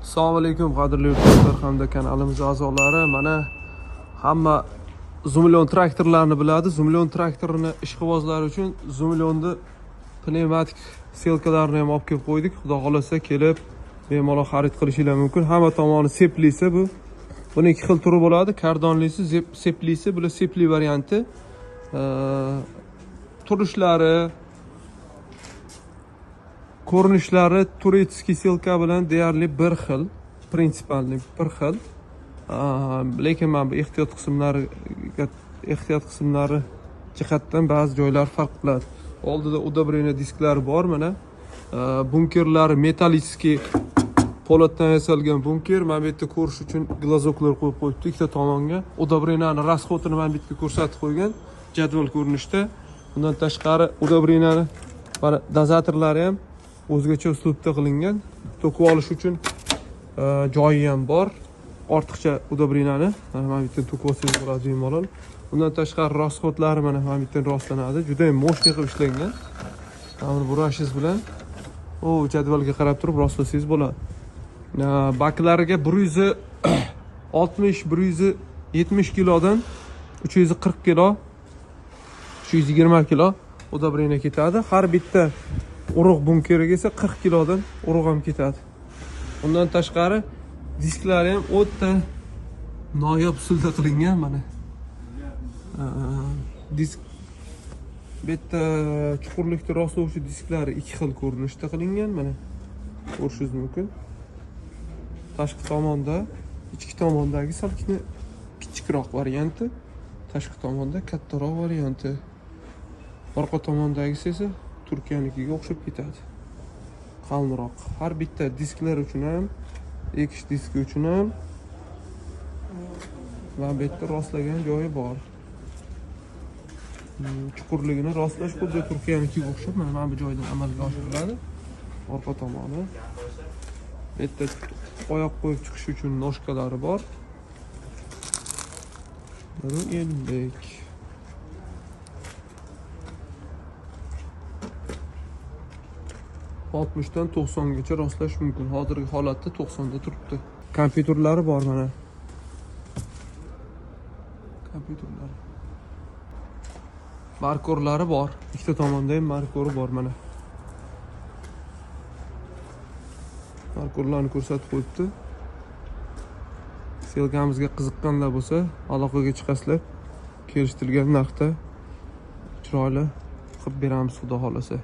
Assalomu alaykum qadrli yurtdoshlar hamda kanalimiz a'zolari. Mana hamma Zoomlion traktorlarini biladi. Zoomlion traktorini ishqibozlari uchun Zoomlionni pnevmatik selkalarini ham olib kelib qo'ydik. Xudo xolasa kelib bemalol xarid qilishinglar mumkin. Hamma tomoni seplisi bu. Buni ikki xil turi bo'ladi. Kardonlisi, seplisi, bular sepli varianti. Turishlari, ko'rinishlari turetskiy selka bilan deyarli bir xil, prinsipialniy bir xil. Lekin mana bu ehtiyot qismlari jihatdan ba'zi joylar farq qiladi. Oldida удобрение disklari bor mana. Bunkerlari metallический po'latdan yasalgan bunker. Mana bu yerda ko'rish uchun glazoklar qo'yib qo'yibdi ikkita tomonga. Удобрениeni расходini mana bu yerga ko'rsatib qo'ygan jadval ko'rinishda. Bundan tashqari удобрениeni mana dozatorlari ham o'zgacha uslubda qilingan. To'kib olish uchun joyi ham bor. Ortiqcha удобрениeni mana bu yerdan to'kib olsangiz bo'ladi bemalol. Undan tashqari расходlari mana bu yerdan rostlanadi. Juda ham мощный qilib ishlangan. Mana buni burashingiz bilan u jadvalga qarab turib rostlasangiz bo'ladi. Baklariga 160, 170 kilodan 340 kilo, 320 kilo удобрение ketadi. Har bitta urug' bunkeriga esa 40 kilodan urug' ham ketadi. Undan tashqari disklari ham o'ta noyob usulda qilingan mana. Disk bu yerda chuqurlikni rostlovchi disklari ikki xil ko'rinishda qilingan mana. Ko'rishingiz mumkin. Tashqi tomonda, ichki tomondagi salkina kichikroq varianti, tashqi tomonda kattaroq varianti. Orqa tomondagisi esa Turkiyanikiga o'xshab ketadi. Qalinroq. Har bitta disklar uchun ham, ekish diski uchun ham va bu yerda rostlagan joyi bor. Chuqurligini rostlash xuddi Turkiyanikiga o'xshab mana bu joydan amalga oshiriladi. Orqa tomoni. Bu yerda oyoq qo'yib chiqish uchun noshkalari bor. Bu ellik. 60dan 90 gacha rostlash mumkin. Hozirgi holatda 90 da turibdi. Kompyuterlari bor mana. Kompyuterlari. Markorlari bor. Ikkita tomonda ham markori bor mana. Markorlarni ko'rsatib qo'yibdi. Selkamizga qiziqqanlar bo'lsa, aloqaga chiqasizlar. Kelishtirilgan narxda chiroyli qilib beramiz, xudo xolasa.